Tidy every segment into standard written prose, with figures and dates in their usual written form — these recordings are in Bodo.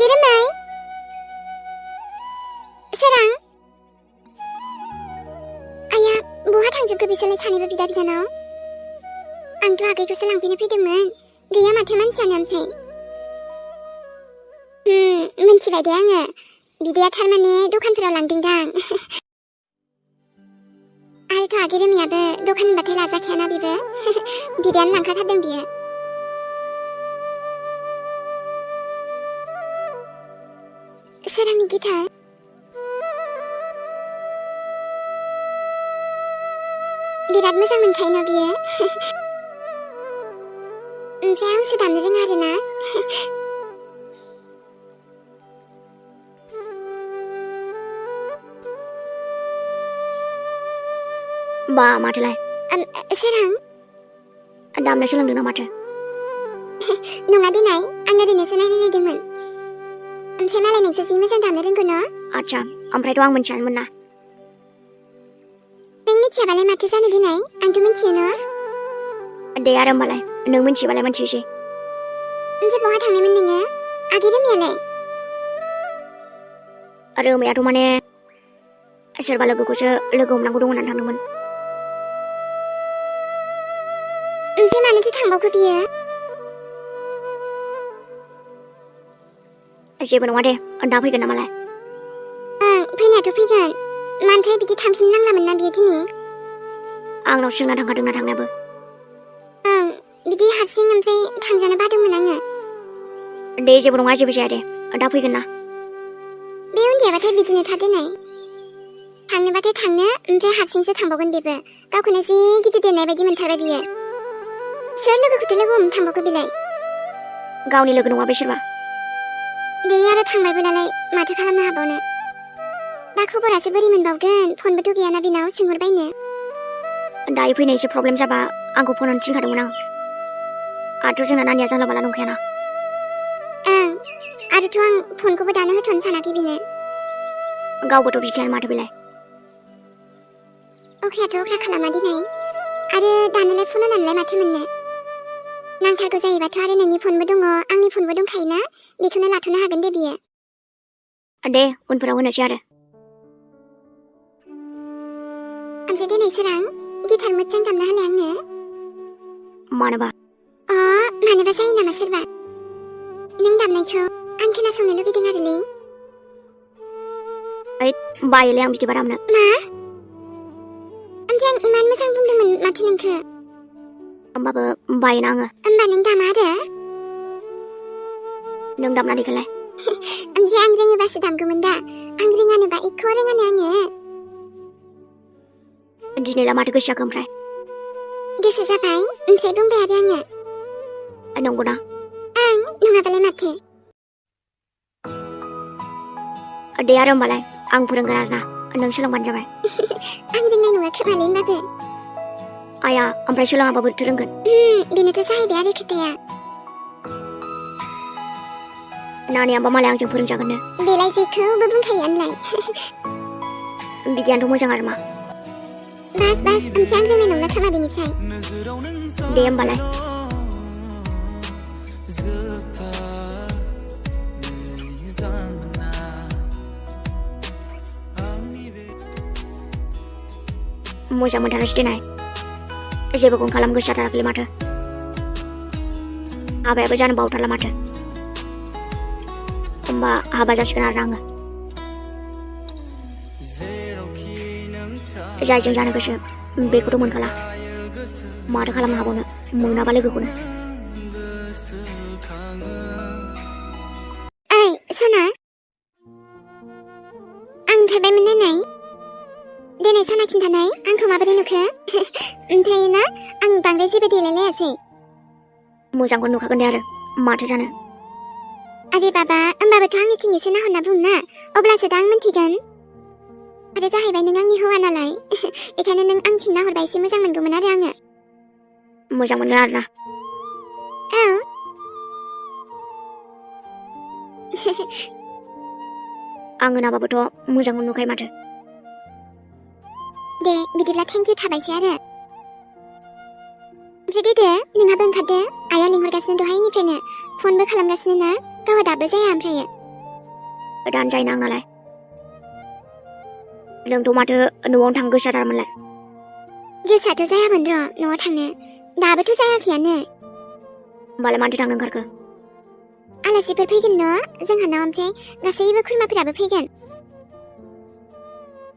आगैरोमै सोरां आया बहा थांजोबखो बिसोरलाय सानैबो बिदा बिनानाव आंथ' आगैखौसो लांफैनो फैदोंमोन गैया माथो मानसियानो ओमफ्राय मिन्थिबाय दे आङो बिदाया थारमाने दखानफोराव लांदोंदां आरोथ' आगैरोमैयाबो दखान होनबाथाय लाजाखायाना बेबो बिदायानो लांखाथारदों बियो सोरांनि गिटार बिराद मोजां मोनखायो न बियो ओमफ्राय आंसो दामनो रोङा आरोना बा माथोलाय सोरां दामनो सोलोंदों ना माथो नङा दिनै आं ओरैनोसो नायनो नायदोंमोन ओमफ्राय मालाय नोंसो जि मोजां दामनो रोंगौ न आच्छा ओमफ्रायथ' आं मिथियानोमोन ना नों मिथियाबालाय माथो जानो दिनै आंथ' मिथियो न दे आरो होमबालाय नों मिथियोबालाय मिथियोसै ओमफ्राय बहा थांनायमोन नोङो आगैरोमैयालाय रोमायाथ' माने सोरबा लोगोखौसो लोगो हमनांगौ दं होननानै थांदोंमोन ओमफ्राय मानोथो थांबावखो बियो जेबो नङा दे दा फैगोन नामालाय ओं फैनायाथ' फैगोन मानोथो बिदि थांफिननो नांलामोन ना बियो दिनै आंनाव सोंना थांखादोंना थांनायाबो ओं बिदि हारसिं ओमफ्राय थांजानो बादोंमोन आङो दे जेबो नङा जेबो जाया दे दा फैगोन ना बे उन्दैयाबाथाय बिदिनो था दिनै थांनोबाथाय थांनो ओमफ्राय हारसिंसो थांबावगोन बेबो गावखौनो जि गिदिर देरनाय बायदि मोनथारबाय बियो सोर लोगोखौथ' लोगो हमनो थांबावखो बिलाय गावनि लोगो नङा बे सोरबा दे आरो थांबायबोलाय माथो खालामनो हाबावनो दा खबरासो बोरै मोनबावगोन फनबोथ' गैयाना बेनाव सोंहरबायनो दायो फैनो एसे प्रब्लेम जाबा आंखौ फन हरनो थिनखादोंमोन आं आरोथ' जोंना नानिया जानला माला नंखायाना ओं आरोथ' आं फनखौबो दानो होथ'नो सानाखै बेनो गावबोथ' बिखायानो माथो बेलाय अख्रायाथ' अख्रा खालामा दिनै आरो दानोलाय फन होनानैलाय माथो मोननो नांथारगौ जायोबाथ' आरो नोंनि फनबो दङ आंनि फनबो दंखायोना बेखौनो लाथ'नो हागोन दे बियो दे उनफोराव होनोसै आरो ओमफ्राय दिनै सोरां गिटार मोजां दामना होलाय आंनो मानोबा मानोबा जायो नामा सोरबा नों दामनायखौ आं खोनासंनो लुगैदों आरोलै बायोलै आं बिदिबा दामनो मा ओमफ्राय आं इमान मोजां बुंदोंमोन माथो नोंखौ होमबाबो बायोना आङो होमबा नों दामा आरो नों दामना देखायलाय ओमफ्राय आं रोङोबासो दामगौमोन दा आं रोङानोबा एख' रोङानो आङो दिनैला माथो गोसो जाखो ओमफ्राय गोसो जाबाय ओमफ्राय बुंबाय आरो आङो नंगौना ओं नङाबालाय माथो दे आरो होमबालाय आं फोरोंगोन आरोना नों सोलोंबानो जाबाय आं रोंनाय नङा खोमालै होमबाबो आया ओमफ्राय सोलोङाबा बोरैथो रोंगोन बेनोथ' जाहैबाय आरो खोथाया नानियाबा मालाय आंजों फोरोंजागोननो बेलाय जेखौबो बुंखायो आंलाय बिदियानोथ' मोजां आरो मा बास ओमफ्राय आं रोंनाय नंला खोमा बेनिफ्राय दे होमबालाय मोजां मोनथारनोसै दिनै जेबोखौनो खालाम गोसो जाथाराखैलै माथो हाबायाबो जानो बावथारला माथो होमबा हाबा जासिगोन आरो आङो जायजों जानो गोसो बेखौथ' मोनखाला माथो खालामनो हाबावनो मोनाबा लोगोखौनो ओइ सना आं ओंखारबायमोन नायनाय दिनै सना खिन्थानाय आंखौ माबोरै नुखो ओमफ्राय ना आं बांद्राय जेबो देलायलायासै मोजांखौनो नुखागोन दे आरो माथो जानो आरे बाबा होमबाबोथ' आंनिथिं एसे नाहरना बुं ना अब्लासो दा आं मिन्थिगोन आरो जाहैबाय नों आंनि हौवा नालाय बेखायनो नों आंथिं नाहरबा एसे मोजां मोनगौमोन आरो आङो मोजां मोनगोन आरोना औ आं होनाबाबोथ' मोजांखौनो नुखायो माथो दे बिदिब्ला थेंक इउ थाबायसै आरो जुदि दे नोंहाबो ओंखारदो आइया लिंहरगासिनो दहायनिफ्रायनो फनबो खालामगासिनो ना गावहा दाबो जाया ओमफ्रायो दानजायो आंनालाय नोंथ' माथो न'आवनो थांनो गोसोथारमोनलाय गोसोआथ' जायामोन र' न'आव थांनो दाबोथ' जायाखैयानो होमबालाय मानोथो थांनो ओंखारखो आलासिफोर फैगोन न' जोंहानाव ओमफ्राय गासैबो खुरमाफोराबो फैगोन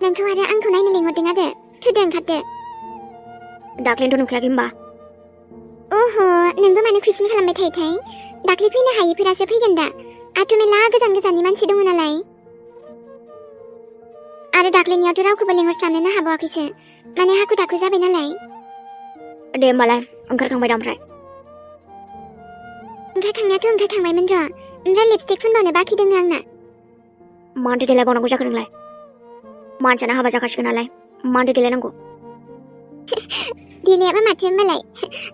नोंखौ आरो आंखौ नायनो लिंहरदों आरो थुदो ओंखारदो दाख्लैनोथ' नुखायाखै होमबा अह नोंबो मानो कुइसन खालामबाय थायोथाय दाख्लै फैनो हायिफोरासो फैगोन दा आंथ' मेला गोजान गोजाननि मानसि दङ नालाय आरो दाख्लैनियावथ' रावखौबो लिंहरस्लाबनोनो हाबावाखैसो माने हाखु दाखु जाबाय नालाय दे होमबालाय ओंखारखांबाय दा ओमफ्राय ओंखारखांनायाथ' ओंखारखांबायमोन र' ओमफ्राय लिपस्टिक फुनबावनो बाखि दङ आंना मानोथो देलायबावनांगौ जाखो नोंलाय मानसियानो हाबा जाखासिगोन नालाय मानोथो देलायनांगौ देलायाबा माथो होमबालाय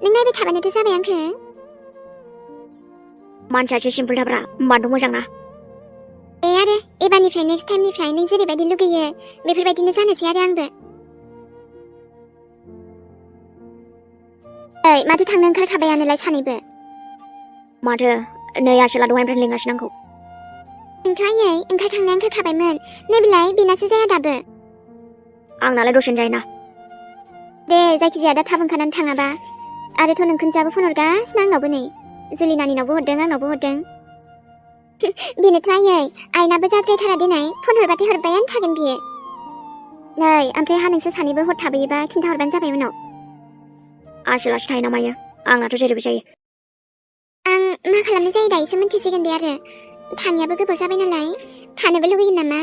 नों नायबाय थाबानोथ' जाबाय आंखो मानसिया एसे सिम्पोलथारब्रा होमबानोथ' मोजां ना आरो एबारनिफ्राय नेक्स्ट टाइमनिफ्राय नों जेरैबायदि लुगैयो बेफोरबायदिनो जानोसै आरो आंबो ओइ माथो थांनो ओंखारखाबायानोलाय सानैबो माथो नै आसोला दहायनिफ्राय लिंगासिनो आंखौ नोंथ' आयै ओंखारखाबायमोन नैबेलाय बेनासो जाया दाबो आंनालाय दसेनो जायोना दे जायखिजाया दा थाब ओंखारनानै थाङाबा आरोथ' नोंखुनजोआबो फन हरगासिनो आंनावबो नै जुलि नानिनावबो हरदों आंनावबो हरदों बेनोथ' आयै आइनाबो जाद्रायथारा देनाय फन हरबाथाय हरबायानो थागोन बियो नै ओमफ्राय हा नोंसोर सानैबो हर थाबोयोबा खिन्थाहरबानो जाबाय उनाव आसोलासो थायो ना मायो आंनाथ' जेरैबो जायो आं मा खालामनाय जायो दायोसो मिन्थिसिगोन दे आरो थानियाबो गोबाव जाबाय नालाय थानोबो लुगैगोन नामा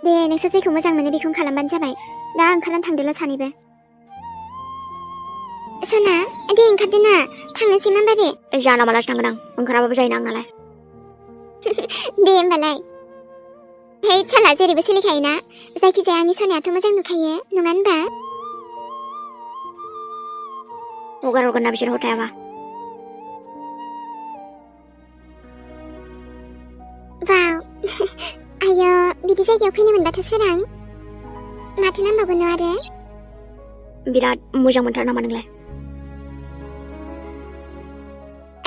दे नोंसोर जेखौ मोजां मोनो बेखौनो खालामबानो जाबाय दा ओंखारनानै थांदोल' सानैबो सना दे ओंखारदो ना थांनोसै माबा दे जाना मालासो थांगोन आं ओंखाराबाबो जायोना आंनालाय दे होमबालाय हे साला जेरैबो सोलिखायोना जायखिजाया आंनि सनायाथ' मोजां नुखायो नङा होनबा हगार हरगोन ना बिसोर हरथायाबा वाव आयो बिदि जायगायाव फैनो मोनबाथ' सोरां माथो नांबावगोन न' आरो बिराद मोजां मोनथारो नामा नोंलाय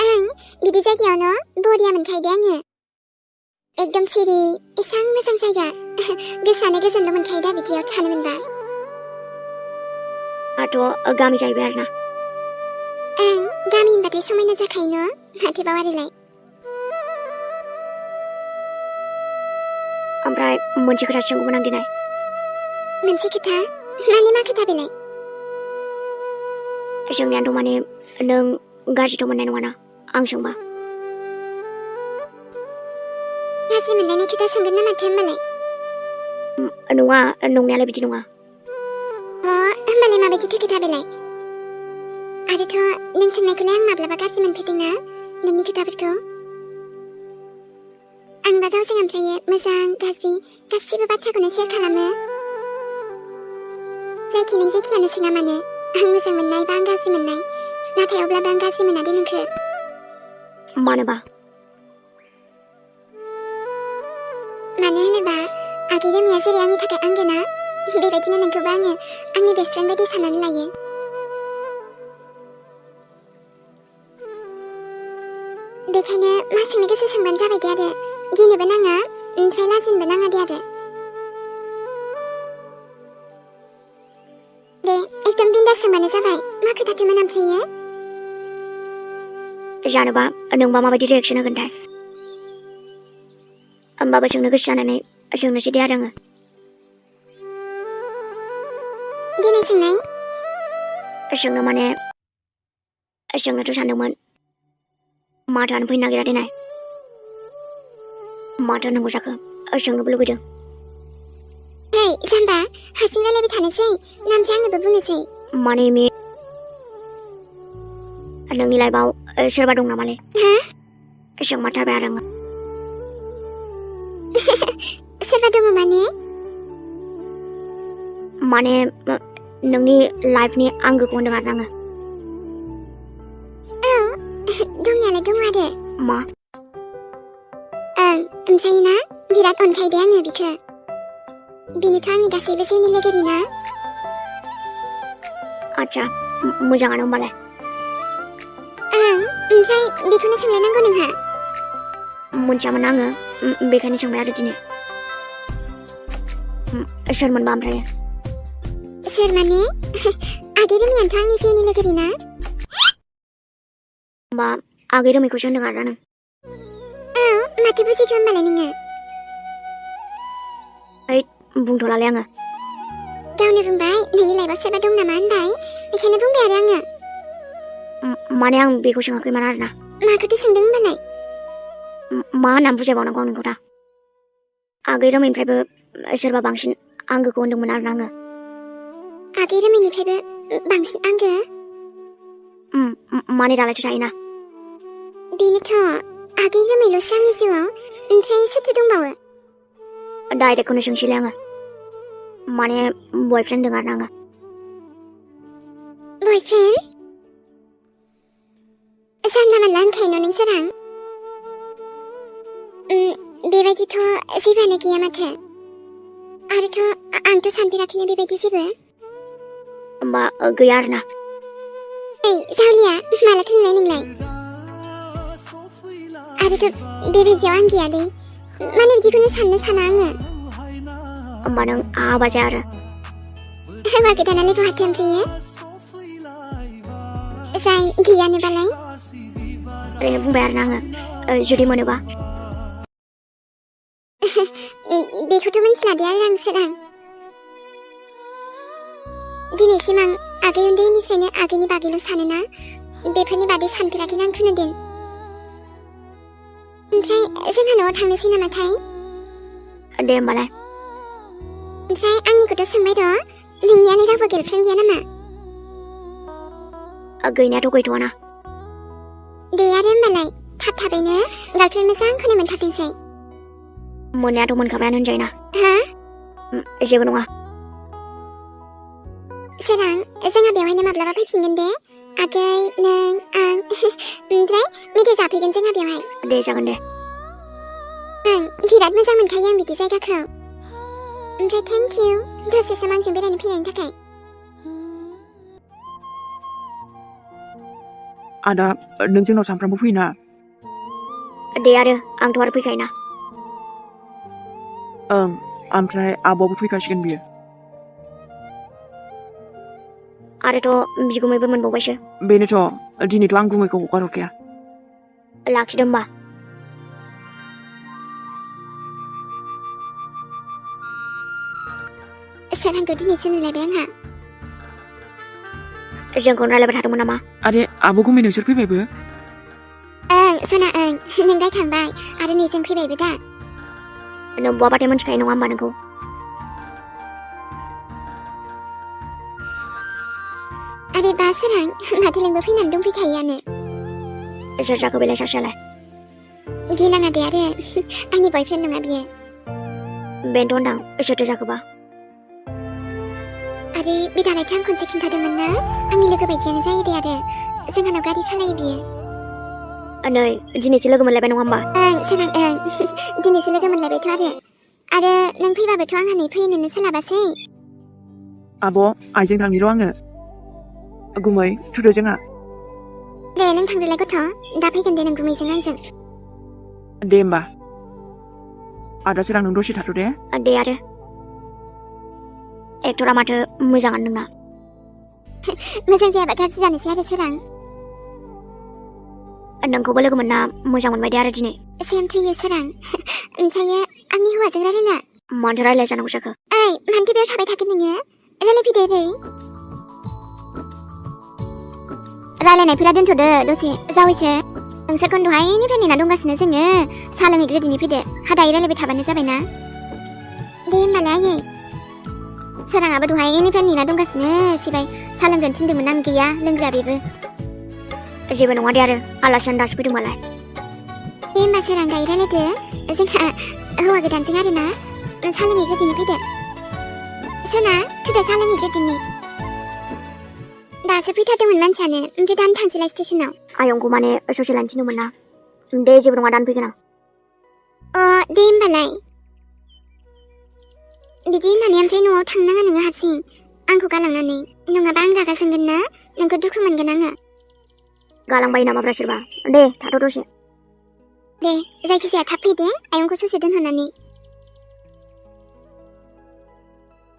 आं बिदि जायगायाव न' बरिया मोनखायो दे आङो एकदम सिरि एसां मोजां जायगा गोसोआनो गोजोनल' मोनखायो दा बिदियाव थानो मोनबा आंथ' गामि जाहैबाय आरोना आं गामि होनबाथाय समायना जाखायो न' माथोबाव आरोलाय ओमफ्राय मोनसे खोथा सोंगौमोन आं दिनै मोनसे खोथा माने मा खोथा बेलाय सोंनायाथ' माने नों गाज्रिथ' मोननाय नङाना आं सोंबा गाज्रि मोनलायनाय खोथा सोंगोन ना माथो होमबालाय नङा नंनायालाय बिदि नङा होमबालाय माबायदिथो खोथा बेलाय आरोथ' नों सोंनायखौलाय आं माब्लाबा गाज्रि मोनफेरदोंना नोंनि खोथाफोरखौ आंबा गावजों ओमफ्रायो मोजां गाज्रि गासैबो बाथ्राखौनो शेयार खालामो जायखि नों जायखियानो सोङा मानो आं मोजां मोननाय बा आं गाज्रि मोननाय नाथाय अब्लाबो आं गाज्रि मोना दे नोंखो मानोबा मानो होनोबा आगै रोमिया जेरै आंनि थाखाय आंगोना बेबायदिनो नोंखौबो आङो आंनि बेस्ट फ्रेन्ड बायदि साननानै लायो बेखायनो मा सोंनो गोसो सोंबानो जाबाय दे आरो गिनोबो नाङा ओमफ्राय लाजिनोबो नाङा दे आरो दे एकदम बिन्दास सोंबानो जाबाय मा खोथाथोमोन ओमफ्रायो जानोबा नोंबा माबायदि रिएक्सन होगोनथाय होमबाबो सोंनो गोसो जानानै सोंनोसै दे आरो आङो दिनै सोंनाय सोंनो माने सोंनोथ' सानदोंमोन माथोआनो फैनो नागिरा देनाय माथो होनांगौ जाखो सोंनोबो लुगैदों हे जाम्बा हारसिं रायलायबाय थानोसै नामसै आंनोबो बुंनोसै माने नोंनि लाइफआव सोरबा दं नामालै सोंमारथारबाय आरो आङो सोरबा दङ माने नोंनि लाइफनि आंगोखौ होनदों आरो आङो औ दंनायालाय दङ आरो मा ओमफ्राय ना बिराद अनखायो दे आङो बिखौ बिनिथ' आंनि गासैबो जिउनि लोगोरि ना आच्छा मोजाङानो होमबालाय ओमफ्राय बेखौनो सोंलायनांगौ नोंहा मोनथियामोन आङो बेखायनो सोंबाय आरो दिनै सोरमोनबा ओमफ्राय सोर माने आगै रोमियानोथ' आंनि जिउनि लोगोरि ना होमबा आगै रोमैखौसो होनदों आरोना नों औ माथो बुजिखो होमबालाय नोङो ओइ बुंथ'लालै आङो गावनो बुंबाय नोंनि लाइफआव सोरबा दं नामा होनबाय बेखायनो बुंबाय आरो आङो माने आं बेखौ सोङाखैमोन आरोना माखौथो सोंदों होमबालाय मा होननानै बुजायबावनांगौ आं नोंखौ दा आगै रोमैनिफ्रायबो सोरबा बांसिन आंगोखौ होनदोंमोन आरोना आङो आगै रोमैनिफ्रायबो बांसिन आंगो माने दालायथो थायोना बेनोथ' आगै रोमैल'सो आंनि जिउआव ओमफ्राय सोरथो दंबावो डाइरेक्टखौनो सोंसैलाय आङो माने बयफ्रेन्ड दं आरोना आङो बयफ्रेन्ड जानला मानला होनखायो न' नों सोरां बेबायदिथ' जेबोआनो गैया माथो आरोथ' आंथ' सानफेराखैनो बेबायदि जेबो होमबा गैया आरोना ओइ जावलिया मालाथो नुनाय नोंलाय आरोथ' बेबायदियाव आं गैयालै माने बिदिखौनो साननो साना आङो होमबा नों हाबा जाया आरो हौवा गोदानालाय बहाथो ओमफ्रायो जाय गैयानोबालाय ओरैनो बुंबाय आरोना आङो जुदि मोनोबा बेखौथ' मिथिला दे आरो आं सोरां दिनैसिम आं आगै उन्दैनिफ्रायनो आगैनि बागैल' सानोना बेफोरनि बादै सानफेराखैनो आं खुनुदिन ओमफ्राय जोंहा न'आव थांनोसै नामाथाय दे होमबालाय ओमफ्राय आंनिखौथ' सोंबाय र' नोंनियालाय रावबो गार्लफ्रेन्ड गैया नामा गैनायाथ' गैथ'वाना दे आरो होमबालाय थाब-थाबैनो गार्लफ्रेन्ड मोजांखौनो मोनथारथोंसै मोननायाथ' मोनखाबायानो होनजायोना हा जेबो नङा सोरां जोंहा बेवहायनो माब्लाबा फैफिनगोन दे आगै नों आं ओमफ्राय मेथाइ जाफैगोन जोंहा बेवहाय दे जागोन दे आं बिराद मोजां मोनखायो आं बिदि जायगाखौ ओमफ्राय थेंक इउ दसे सम आंजों बेरायनो फैनायनि थाखाय आदा नों जोंनाव सानफ्रामबो फैयोना दे आरो आंथ' आरो फैखायोना ओमफ्राय आब'आबो फैखासिगोन बियो आरोथ' बिगुमैबो मोनबावबायसो बेनोथ' दिनैथ' आं गुमैखौ हगार हरखाया लाखिदो होमबा सोरांखौ दिनैसो नुलायबाय आंहा जोंखौनो रायलायबाय थादोंमोन नामा आरे आब' गुमै नोंसोर फैबायबो ओं सना ओं नों रायखांबाय आरो नै जों फैबायबो दा नों बहाबाथाय मोनथिखायो नङा होमबा नोंखौ आरे बा सोरां माथो नोंबो फैनानै दंफैखायोआनो सोर जाखो बेलाय सासेयालाय गिनाङा दे आरो आंनि बयफ्रेन्ड नङा बियो बेनोथ' होनदां सोरथो जाखोबा आरे बे दालायथ' आं खनसे खिन्थादोंमोन ना आंनि लोगो बायदियानो जायो दे आरो जोंहानाव गारि सालायो बियो नै दिनैसो लोगो मोनलायबाय नङा होमबा ओं सोरां ओं दिनैसो लोगो मोनलायबायथ' आरो नों फैबाबोथ' आंहा नै फैनोनो सोलाबासै आब' आइजों थांनि र' आङो गुमै थुदो जोंहा दे नों थांदोलाय गथ' दा फैगोन दे नों गुमैजों आंजों दे होमबा आदा सोरां नों दसे थाथ' दे दे आरो एक्टरा माथो मोजाङानो नोंना मोजां जायाबा गाज्रि जानोसै आरो सोरां नोंखौबो लोगो मोनना मोजां मोनबाय दे आरो दिनै सेम टु इउ सोरां ओमफ्रायो आंनि हौवाजों रायलायला मानोथो रायलाय जानांगौ जाखो ओइ मानोथो बेयाव थाबाय थागोन नोङो रायलायफैदो ओरै रायलायनायफोरा दोनथ'दो दसे जावैसो नोंसोरखौनो दहायनिफ्राय नेना दंगासिनो जोङो साहा लोंहैग्रोदिनि फैदो दायो रायलायबाय थाबानो जाबायना दे होमबालाय आयै सोराङाबो दहायनिफ्राय नेना दंगासिनो सिबाय साहा लोंगोन थिनदोंमोन आं गैया लोंग्रा बेबो जेबो नङा दे आरो आलासियानो दासो फैदों मालाय दे होमबा सोरां दायो रायलायदो जोंहा हौवा गोदानजों आरोना साहा लोंहैग्रोदिनि फैदो सोना थुदो साहा लोंहैग्रोदिनि दासो फैथारदोंमोन मानसियानो ओमफ्राय दानो थांसैलाय स्टेसनाव आयंखौ माने ससे लानो थिनदोंमोन ना दे जेबो नङा दानो फैगोन आं दे होमबालाय बिदि होननानै ओमफ्राय न'आव थांनाङा नोङो हारसिं आंखौ गालांनानै नङाबा आं रागा जोंगोन ना नोंखौ दुखु मोनगोन आङो गालांबाय नामाब्रा सोरबा दे थाथ' दसे दे जायखिजाया थाब फैदे आयंखौ ससे दोनहरनानै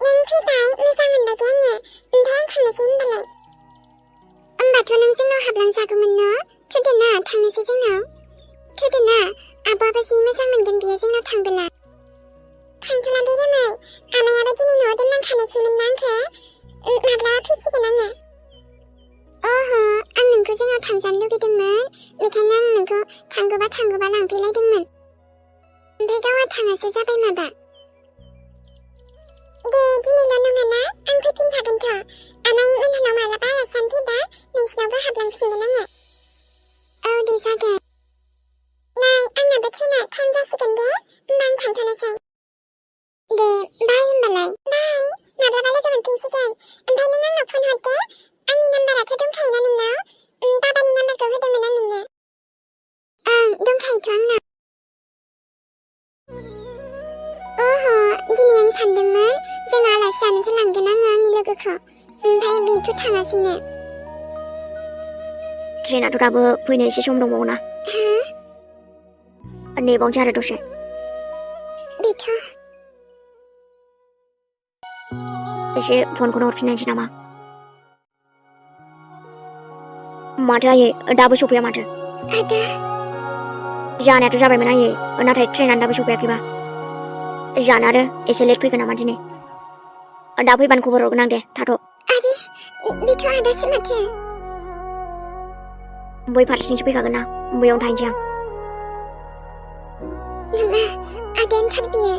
नों फैबाय मोजां मोनबाय दे आङो ओमफ्राय आं थांनोसै होनबालाय होमबाथ' नों जोंनाव हाबलांजागौमोन न थोदो ना थांनोसै जोंनाव थोदो ना आब'आबो जि मोजां मोनगोन बियो जोंनाव थांबोला थांथ'ला दे रोमै आमायाबो दिनै न'आव दोनलांखानोसैमोन ना आंखौ माब्ला फैसिगोन आङो अह आं नोंखौ जोंनाव थांजानो लुगैदोंमोन बेखायनो आं नोंखौ थांगोबा लांफैलायदोंमोन ओमफ्राय गावहा थाङासो जाबाय माबा दे दिनैल' नङाना आं फैफिनखागोनथ' आमाइ मोनहानाव मालाबा आलासियानो फैबा नोंसिनावबो हाबलांफिनगोन आङो औ दे जागोन नै आंनाबो ट्रेना टाइम जासिगोन दे होमबा आं थांथ'नोसै दे बाय होमबालाय बाय माब्लाबा लोगो मोनफिनसिगोन ओमफ्राय नों आंनाव फन हरदे आंनि नाम्बाराथ' दंखायोना नोंनाव बाबानि नाम्बारखौ होदोंमोन आं नोंनो ओं दंखायोथ' आंनाव अह दिनै आं सानदोंमोन जोंनाव आलासि जानोसो लांगोन आङो आंनि लोगोखौ ओमफ्राय बेथ' थाङासैनो ट्रेनाथ' दाबो फैनो एसे सम दंबावोना नेबावनोसै आरो दसे बेथ' एसे फनखौनो हरफिननायसै नामा माथो आयै दाबो सफैया माथो आदा जानायाथ' जाबायमोन आयै नाथाय ट्रेनानो दाबो सफैयाखैबा जानो आरो एसे लेट फैगोन नामा दिनै दा फैबानो खबर हरगोन आं दे थाथ' आरे बेथ' आदासो माथो बै फारसेथिंसो फैखागोन ना बैयावनो थाहैनोसै आं नङा आदायानो थार बियो